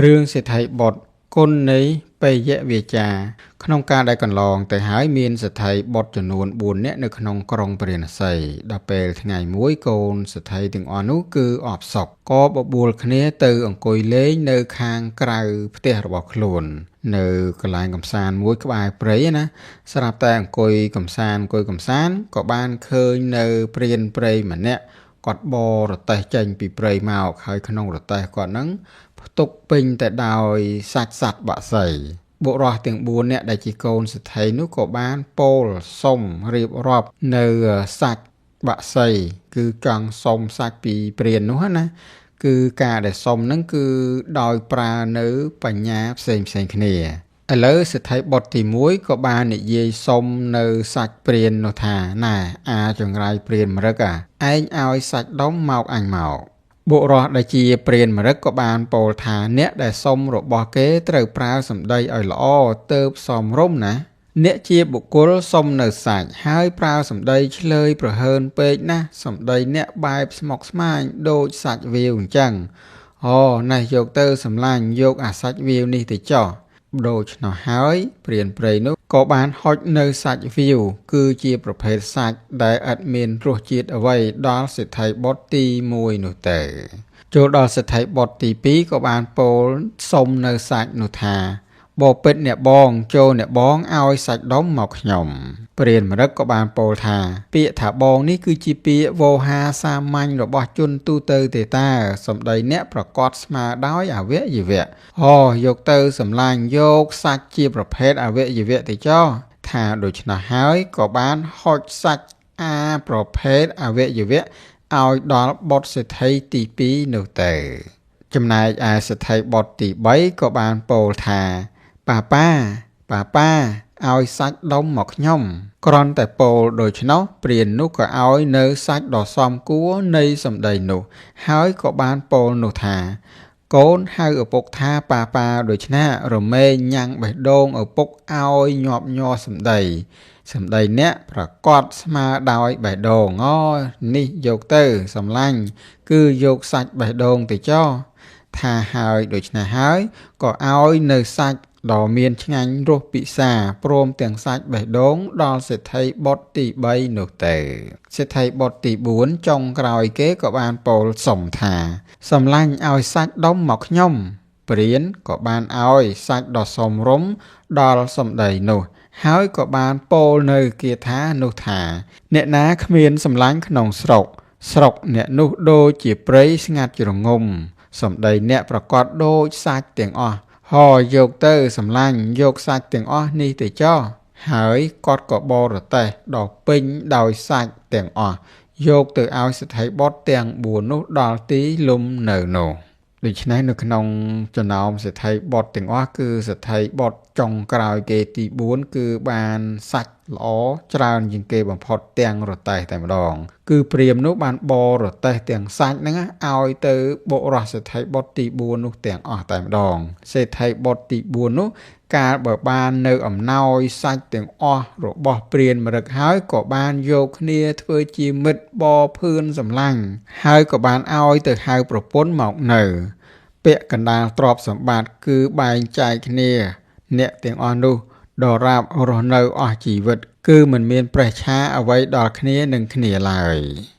រឿងសេដ្ឋីបុត្រគុណនៃបេយវាចា ក្នុងការដែលកន្លងទៅហើយមានសេដ្ឋីបុត្រចំនួន4នាក់នៅក្នុងក្រុងពារាណសីដល់ពេលថ្ងៃមួយកូនសេដ្ឋីទាំងអស់នោះគឺអបសុកក៏បបួលគ្នាទៅអង្គុយលេងនៅខាងក្រៅផ្ទះរបស់ខ្លួន នៅកន្លែងកំសាន្តមួយក្បែរព្រៃណាស្រាប់តែអង្គុយកំសាន្តអង្គុយកំសាន្តក៏បានឃើញនៅព្រានព្រៃម្នាក់គាត់បររទេះចេញពីព្រៃមកហើយក្នុងរទេះគាត់ហ្នឹងផ្ទុកពេញតែដោយសាច់សត្វបក្សីបុរសទាំង4នាក់ដែលជាកូនសេដ្ឋីនោះក៏បានពោលសុំរៀបរាប់នៅសាច់បក្សីគឺចង់សុំសាច់ពីព្រាននោះណាគឺការដែលសុំហ្នឹងគឺដោយប្រើនៅបញ្ញាផ្សេងផ្សេងគ្នាឥឡូវសេដ្ឋីបុត្រទី1ក៏បាននិយាយសុំនៅសាច់ព្រាននោះថាណែអាចង្រៃព្រានមរឹកអាឯងឲ្យសាច់ដុំមកអញមកបុរសដែលជាព្រានមរឹកក៏បានពោលថាអ្នកដែលសុំរបស់គេត្រូវប្រើសម្ដីឲ្យល្អទៅសមរម្យណាអ្នកជាបុគ្គលសុំនៅសាច់ហើយប្រើសម្ដីឆ្លើយប្រហើនពេកណាស់សម្ដីអ្នកបែបស្មុគស្មាញដូចសាច់វាវអញ្ចឹងអូណេះយកទៅសម្លាញ់យកអាសាច់វាវនេះទៅចោះដូច្នោះហើយព្រានព្រៃនោះក៏បានហុចនៅសាច់វាវគឺជាប្រភេទសាច់ដែលឥតមានរសជាតិអ្វីដល់សេដ្ឋីបុត្រទី1នោះទៅចូលដល់សេដ្ឋីបុត្រទី2ក៏បានពោលសុំនៅសាច់នោះថាបពិតអ្នកបងចូលអ្នកបងឲ្យសាច់ដុំមកខ្ញុំព្រានមរឹកក៏បានពោលថាពាក្យថាបងនេះគឺជាពាក្យវោហាសាមញ្ញរបស់ជនទូទៅទេតាសម្ដីអ្នកប្រកបស្មើដោយអវយវៈអូយកទៅសម្លាញ់យកសាច់ជាប្រភេទអវយវៈទៅចោះថាដូច្នោះហើយក៏បានហុចសាច់អាប្រភេទអវយវៈឲ្យដល់បុត្រសេដ្ឋីទី2នោះទៅចំណែកឯសេដ្ឋីបុត្រទី3ក៏បានពោលថាប៉ាប៉ាប៉ាប៉ាឲ្យសាច់ដុំមកខ្ញុំគ្រាន់តែពោលដូច្នោះព្រាននោះក៏ឲ្យនៅសាច់ដ៏សមគួរនៃសម្ដីនោះហើយក៏បានពោលនោះថាកូនហៅឪពុកថាប៉ាប៉ាដូច្នេះរមែងញ៉ាំងបេះដូងឪពុកឲ្យញាប់ញ័រសម្ដីសម្ដីអ្នកប្រកបស្មើដោយបេះដូងអូនេះយកទៅសម្លាញ់គឺយកសាច់បេះដូងទៅចោះថាហើយដូច្នេះហើយក៏ឲ្យនៅសាច់ដ៏មានឆ្ងាញ់រសពិសាព្រមទាំងសាច់បេះដូងដល់សេដ្ឋីបុត្រទី3នោះទៅសេដ្ឋីបុត្រទី4ចុងក្រោយគេក៏បានពោលសុំថាសម្លាញ់ឲ្យសាច់ដុំមកខ្ញុំព្រានក៏បានឲ្យសាច់ដ៏សមរម្យដល់សម្ដីនោះហើយក៏បានពោលនៅគាថានោះថាអ្នកណាគ្មានសម្លាញ់ក្នុងស្រុកស្រុកអ្នកនោះដូចជាព្រៃស្ងាត់ជ្រងំសម្ដីអ្នកប្រកបដូចសាច់ទាំងអស់ហោយកទៅសម្លាញ់យកសាច់ទាំងអស់នេះទៅចោះហើយគាត់ក៏បរទេះដ៏ពេញដោយសាច់ទាំងអស់យកទៅឲ្យសេដ្ឋីបុត្រទាំង4នោះដល់ទីលំនៅនោះដូច្នេះនៅក្នុងចំណោមសេដ្ឋីបុត្រទាំងអស់គឺសេដ្ឋីបុត្រចុងក្រោយគេទី4គឺបានសាច់ល្អច្រើនជាងគេបំផុតទាំងរទេះតែម្ដងគឺព្រាហ្មណ៍នោះបានបរទេះទាំងសាច់ហ្នឹងឲ្យទៅបុរសសេដ្ឋីបុត្រទី4នោះទាំងអស់តែម្ដងសេដ្ឋីបុត្រទី4នោះកាលបើបាននៅអំណោយសាច់ទាំងអស់របស់ព្រានមរឹកហើយក៏បានយកគ្នាធ្វើជាមិត្តបភឿនសម្លាញ់ហើយក៏បានឲ្យទៅហៅប្រពន្ធមកនៅពាក់កណ្ដាលទ្រព្យសម្បត្តិគឺបែងចែកគ្នាអ្នកទាំងអស់នោះដរាបរស់នៅអស់ជីវិតគឺមិនមានប្រេះឆាអ្វីដល់គ្នានឹងគ្នាឡើយ។